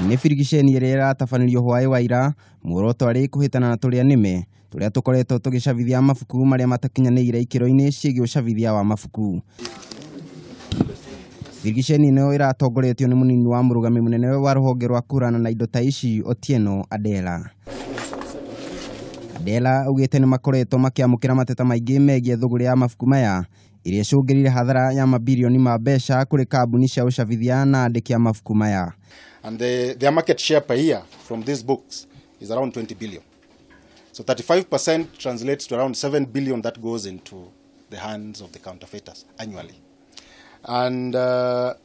Nĩ birigiceni ĩrĩa ĩratabanĩrio hwaĩ wa ira, muoroto arĩ kũhĩtana na tũrĩa nĩme tũrĩa tũkoretwo tũgĩcabithia mabuku marĩa matakinyanĩire ikĩro-inĩ ciĩgiĩ ũcabithia wa mabuku. Birigiceni ĩno ĩratongoretio nĩ mũnini wa mũrũgami mũnene wa rũhonge rwa kũhũrana na indo ta ici Otieno Adela. Adela augĩte nĩ makoretwo makĩamũkĩra mateta maingĩ megiĩ thũgũrĩ ya mabuku maya ĩrĩa ĩcũngĩrĩire hathara ya mabirioni ma mbeca kũrĩ kambuni cia ũcabithia na andĩki a mabuku maya. And their market share per year from these books is around 20 billion. So 35% translates to around 7 billion that goes into the hands of the counterfeiters annually. And apart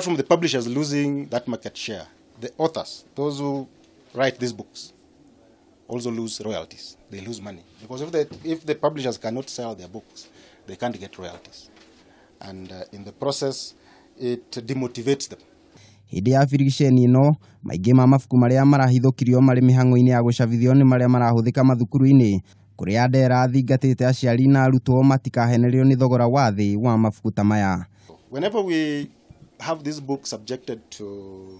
from the publishers losing that market share, the authors, those who write these books, also lose royalties. They lose money. Because if the publishers cannot sell their books, they can't get royalties. And in the process, it demotivates them. Hĩndĩ ya birigiceni ĩno, maingĩ ma mabuku marĩa marahithũkirio marĩ mĩhang'o-inĩ ya gũcabithio nĩ marĩa marahũthĩka mathukuru-inĩ, kũrĩa Adera athingatĩte aciari na arutwo matikahenererio nĩ thogora wa thĩ wa mabuku ta maya. Whenever we have this book subjected to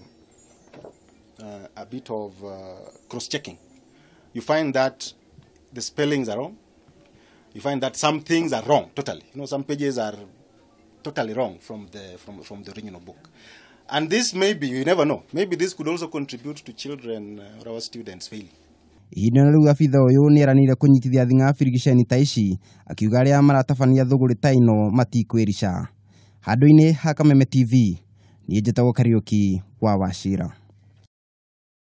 a bit of cross-checking, you find that the spellings are wrong. You find that some things are wrong totally. Some pages are totally wrong from the original book. And this may be, you never know, maybe this could also contribute to children or our students failing. Ihinda rĩu abitha ũyũ nĩeranĩire kũnyitithia thing'a birigiceni ta ici, akiuga arĩa maratabania thũgũrĩ ta ĩno matikwĩrica. Handũ-inĩ ha Kameme TV, niĩ njĩtagwo Kariũki wa Wachira.